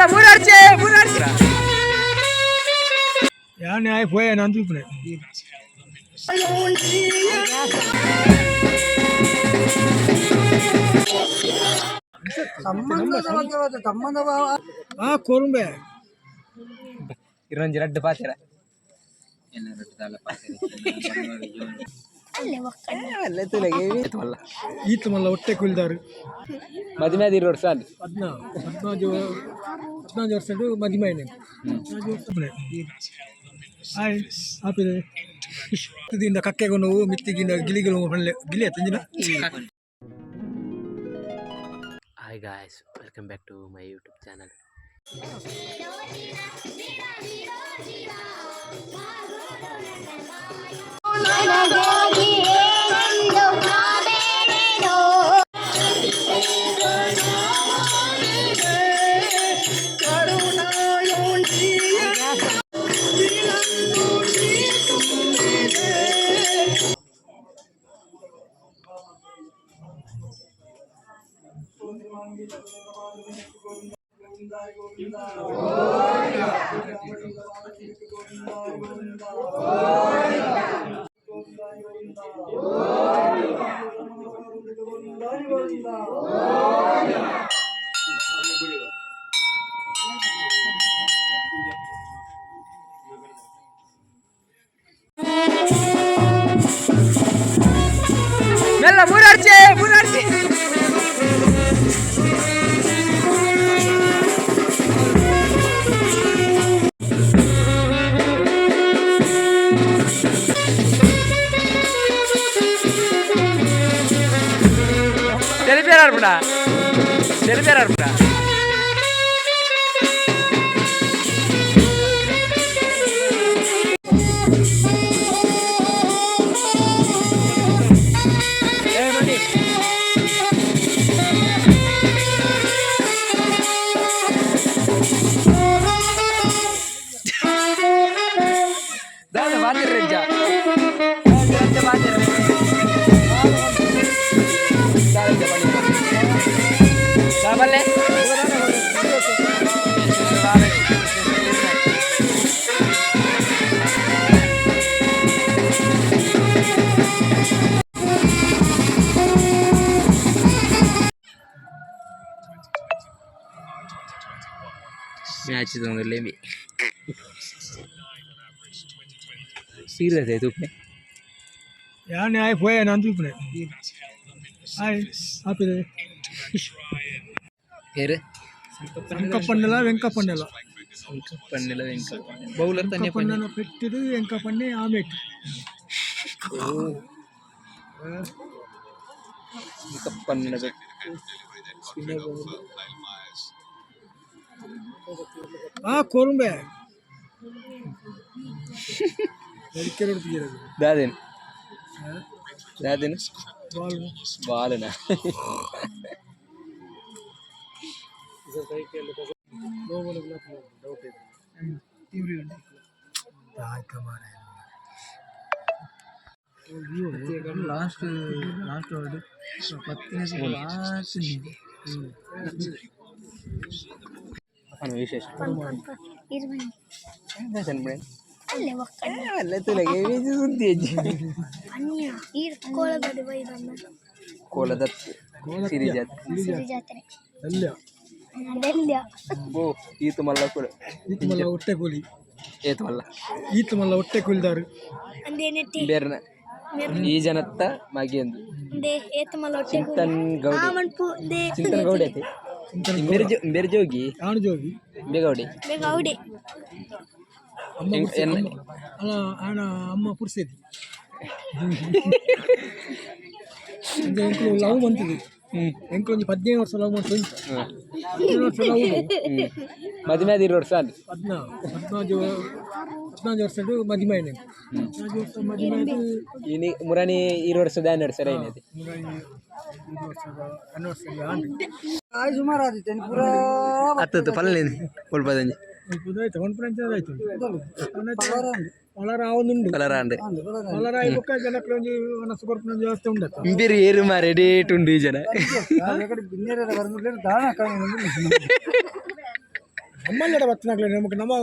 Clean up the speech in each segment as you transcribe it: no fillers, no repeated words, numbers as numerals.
ಮೆಲ್ಲ ಮೂರಾರ್ಚೆ ಮೂರಾರ್ಚೆ. ಯಾನ್ ಆಯ್ ಪೋಯ ನಾನು ತೂಪುನೆ. ಆ ಕೊರುಂಬೆ. ಇರೊಂಜಿ ರಡ್ಡ್ ಪಾತೆರ. ಈತ ಮಲ್ಲ ಹೊಟ್ಟೆ ಕುಲ್ದಾರು. ಮದಿಮೆ ಆದ್ 20 ವರ್ಷ ಆಂಡ್. 14 14 ವರ್ಷಡ್ ಮದಿಮೆ ಆಯಿನೆ. ಆಯ್ ಆಪಿದೆ ದಿಂದ ಕಕ್ಕೆಗು ನೋವು ಮಿತ್ತಿಗಿನ ಗಿಲಿಗಿಲು ಪನ್ಲೆ ಗಿಲಿ ಅತ್ತಂಜಿನ. Hi guys, welcome back to my YouTube channel. ಮೆಲ್ಲ ಮೂರಾರ್ಚೆ ಮೂರಾರ್ಚೆ. ತೆಲಿಪೇರಾರ್ಪುಣ ತೆಲಿಪೇರಾರ್ಪುಣ. ಏ ಮಣಿ. ದಾದ ಮಾತಿರ್ರೆಜ್ಜ ಬಲ್ಲೆ. ಮ್ಯಾಚ್ ತೊಂದರೆಲಿ ಸೀರಿಯಸ್ ತೂಪನೆ. ಯಾನ್ ಆಯ್ ಪೋಯ ನಾನು ತೂಪುನೆ. ಆಯ್ ಆಪಿದೆ. പേര്? ವೆಂಕಪ್ಪಣ್ಣಲ ವೆಂಕಪ್ಪಣ್ಣಲ. ವೆಂಕಪ್ಪಣ್ಣಲ ವೆಂಕಪ್ಪಣ್ಣ ಬೌಲರ್ തന്നെ. ವೆಂಕಪ್ಪಣ್ಣನ ಪೆಟ್ಟಿದು ವೆಂಕಪ್ಪಣ್ಣೆ ಆಮೇಟ್. ವೆಂಕಪ್ಪಣ್ಣನ. ಆ ಕೊರುಂಬೆ. ದಾದೇನು ದಾದೇನು ಬಾಲನ. ಲಾಸ್ಟ್ ಲಾಸ್ಟ್ ವರ್ಡ್ ಪತ್ತನೇ ಲಾಸ್ಟ್. ವಿಶೇಷ. ಅಲ್ಲೇ ಒಕ್ಕಣ್ಣ. ಅಲ್ಲ ತುಲಗೆ ಸುದ್ದಿ ಅಜ್ಜಿ. ಅನ್ಯ ಈರ್ ಕೋಲದಡಿ ಬೈದನ್ನ. ಕೋಲದ ಸಿರಿ ಜಾತ್ರೆ. ಸಿರಿ ಜಾತ್ರೆ. ಅಲ್ಲ. ಅದೆಲ್ಲ. ಓ ಈತು ಮಲ್ಲ ಕೂಡ. ಈತ ಮಲ್ಲ ಹೊಟ್ಟೆ ಕೂಲಿ. ಏತು ಮಲ್ಲ. ಈತ ಮಲ್ಲ ಹೊಟ್ಟೆ ಕೂಲಿದಾರು. ಅಂದೇನೆಟ್ಟಿ. ಬೇರ್ನ ಈ ಜನತ್ತ ಮಗಿಯಂದು. ಅಂದೆ ಏತ ಮಲ್ಲ ಹೊಟ್ಟೆ. ಚಿಂತನ್ ಗೌಡಿ. ಆಮನ್ಪು they. Chintan Gaudi ಐತಿ. ಇಂಬೆರ್ ಜೋಗಿ. ಯಾನು ಜೋಗಿ. ಇಂಬೆ ಗೌಡಿ. ಬೇಗ ಅವಡೆ. ಅಮ್ಮ. ಅಲ್ಲ ಆಣ ಅಮ್ಮ ಪುರ್ಸೇದಿ ಅಂದ್ರೆ ಎಂಕುಲು ಲವ್ ಮಂತಿದೆ. ಎಂಕುಲು ಒಂಜಿ 15 ವರ್ಷ ಲವ್ ಮಂತ್ ಉಂಟು. 15 ವರ್ಷ ಲವ್. ಮದಿಮೆ ಆದ್ 20 ವರ್ಷ ಆಂಡ್. 14 14 ವರ್ಷಡ್ ಮದಿಮೆ ಆಯಿನೆ. 14 ವರ್ಷ ಮದಿಮೆ ಆದ್. ಇನಿ ಮುರಾನಿ 20 ವರ್ಷದ ಆನಿವರ್ಸರಿ ಐನತಿ. ಮುರಾನಿ 20 ವರ್ಷದ ಆನಿವರ್ಸರಿ ಆಂಡ್. ಸುಮಾರು ಆದಿತ್ತೆ ಪೂರಾ. ಅತ್ತತ್ತು ಪಲ್ಲೇನು ಒಲ್ಪದಂಜಿ. ಆಯ್ತು ಒನ್ ಪಂಚ ಆಯ್ತು ಪಲರ ಆವೊಂದುಂಡು. ಕಲರ್ ಆಂಡ್. ಪಲರ ಆಯಿ ಬೊಕ್ಕ ಜನಕ್ಲೆ ಒಂಜಿ ವನಸ್ ಕೊರ್ಪುನ ಒಂಜಿ ವ್ಯವಸ್ಥೆ ಉಂಡತ್ತ. ಇಂಬೆರ್ ಏರು ಮಾರೆ ಡೇಟ್ ಉಂಡು ಈ ಜನ. ಬಿನ್ನೇರ ಬರಂಗುಡ್ಲೇನು ದಾಣ. ನಮ್ಮಲ್ಲೆಡ ಬತ್ತನಾಗ್ಲೆ ನಮಗೆ ನಮ್ಮ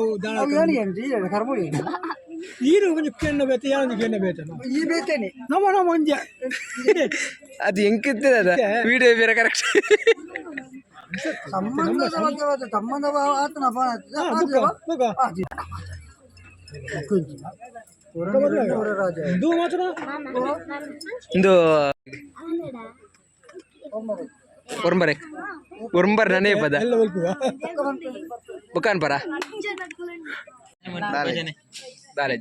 ಈರು ಒಂಜಿ ಕೆಣ್ಣ ಬೇತೆ ಯಾವೊಂಜಿ ಕೆಣ್ಣ ಬೇತೆ ಈ ಬೇತೇನೆ ನಮ್ಮ ನಮ್ಮ ಒಂಜಿ ಅದು ಹೆಂಗಿರ್ತದೆ ಅದ ವಿಡಿಯೋ ಬೇರೆ ಕರೆಕ್ಟ್. ಸಂಬಂಧದ ಬಗ್ಗೆ ಮಾತ್ರ ಸಂಬಂಧ ಆತನ ಬುಕ್ಕ ರಾಜ. ಇದು ಮಾತ್ರ. ಇಂದು ಒರಂಬರೆ ಒರಂಬರ್ ನನೇ ಪದ. ಎಲ್ಲ ಒಲ್ಪುವ. ಬುಕ್ಕಾನ್ ಪರ ದಾಲೆ.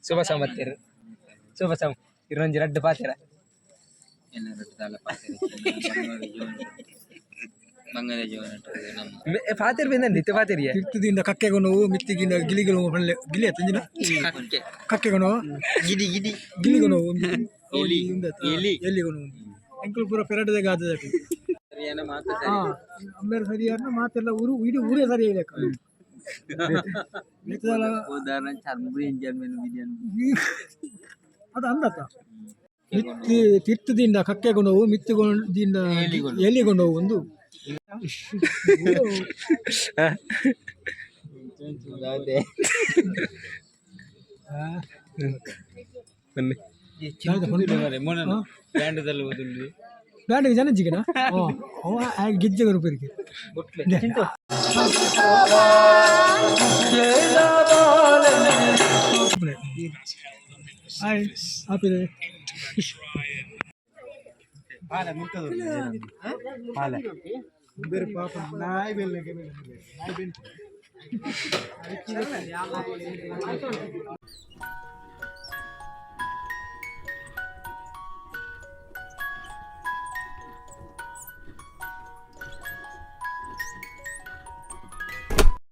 ಶುಭ ಸಂಬತ್ತೀರು ಶುಭ ಸಂ ಇರೊಂಜಿ ರಡ್ಡು ಪಾತೆರ. ಪಾತೆರ್ ಬೆಂದ ಇತ್ತೆ ಪಾತೆರಿಯ. ತಿರ್ತದಿಂದ ಕಕ್ಕೆಗೂ ನೋವು, ಮಿತ್ತಿಗಿಂದ ಗಿಲಿಗೆ ನೋವು. ಪಲ್ಲೆ ಗಿಲಿ ಆಯ್ತು. ಕಕ್ಕೆಗೂ ನೋವು, ಗಿಡಿ ಗಿಡಿ. ಗಿಲಿಗೂ ನೋವು, ಎಲಿಗೂ ನೋವು. ಎಂಕುಲು ಪೂರ ಪೆರಟದಾಗ ಆದದ. ಅಮ್ಮೇರು ಸರಿಯಾರ ಮಾತೆಲ್ಲ ಊರು ಇಡೀ ಊರೇ ಸರಿ ಇಲ್ಲ. ಅದು ಅಂದತ್ತ ಮಿತ್ತಿ ತಿರ್ತದಿಂದ ಕಕ್ಕೆಗೂ ನೋವು, ಮಿತ್ತಿಗೊಂದಿಂದ ಎಲಿಗೂ ನೋವು ಒಂದು. ಬನ್ನಿ. ಬ್ಯಾಂಡಿಗೆ ಜನ ಜಿಗನ ಗೆಜ್ಜೆ ರೂಪರಿಗೆ. ಹಾಯ್ ಆಪಿದೆ. ಬೇರೆ ಪಾಪ ನಾಯಿ ಬೆಲ್ಲ ನಾಯಿ ಬೆಂಟು.